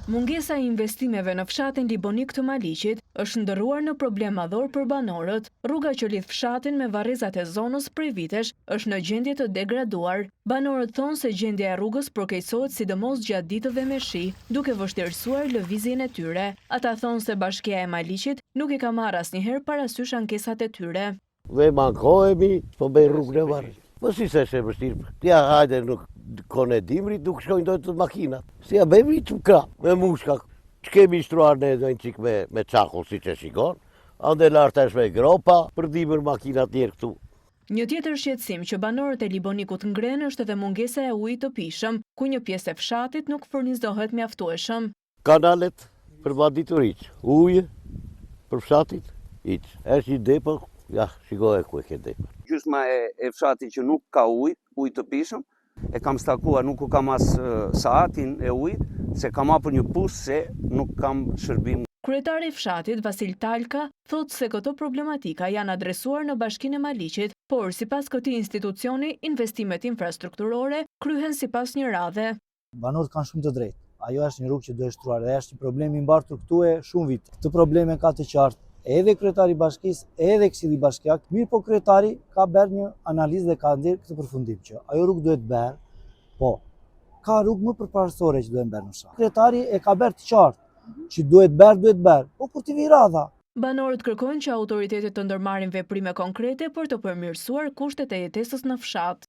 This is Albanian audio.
Mungesa e investimeve në fshatin Libonik të Maliqit është shndërruar në problem madhor për banorët. Rruga që lidh fshatin me varrezat e zonës prej vitesh është në gjendje të degraduar. Banorët thonë se gjendja e rrugës përkeqësohet sidomos gjatë ditëve me shi, duke vështirësuar lëvizjen e tyre. Ata thonë se Bashkia e Maliqit nuk i ka marrë asnjëherë parasysh ankesat e tyre. Dhe ankohemi, po bëj rrugën e varrit. Po si se është e vështirë, ja hajde në kohën e dimrit, nuk shkojnë dot makinat. Si ja bëjmë i kra, me mushka, që kemi shtruar ne një çik me, me çakull, si që shikon, ande lartë është me gropa, për dimër makinat njerë këtu. Një tjetër shqetësim që banorët e Libonikut ngrenë është edhe mungesa e ujit të pijshëm, ku një pjesë e fshatit nuk furnizohet mjaftueshëm. Kanalet për baditur hiç, ujë për fshatit hiç. Është një depo, ja, shikoje ku e ke depo. Gjysma e, e fshatit që nuk ka ujë, ujë të pijshëm, e kam stakuar, nuk u kam as saatin e ujit, se kam hapur një pus se nuk kam shërbim. Kryetari i fshatit, Vasil Talka, thotë se këto problematika janë adresuar në Bashkinë e Maliqit, por sipas këtij institucioni, investimet infrastrukturore kryhen sipas një radhe. Banorët kanë shumë të drejtë. Ajo është një rrugë që duhet shtruar dhe është një problem i mbartur këtu e shumë vite. Këtë problem e ka të qartë edhe kryetari i bashkisë, edhe këshilli bashkiak, mirë po kryetari ka bërë një analizë dhe ka nxjerrë këtë përfundim që ajo rrugë duhet bërë, po ka rrugë më përparësore që duhen bërë në fshat. Kryetari e ka bërë të qartë që duhet bërë, duhet bërë, po kur t'i vijë radha? Banorët kërkojnë që autoritetet të ndërmarrin veprime konkrete për të përmirësuar kushtet e jetesës në fshat.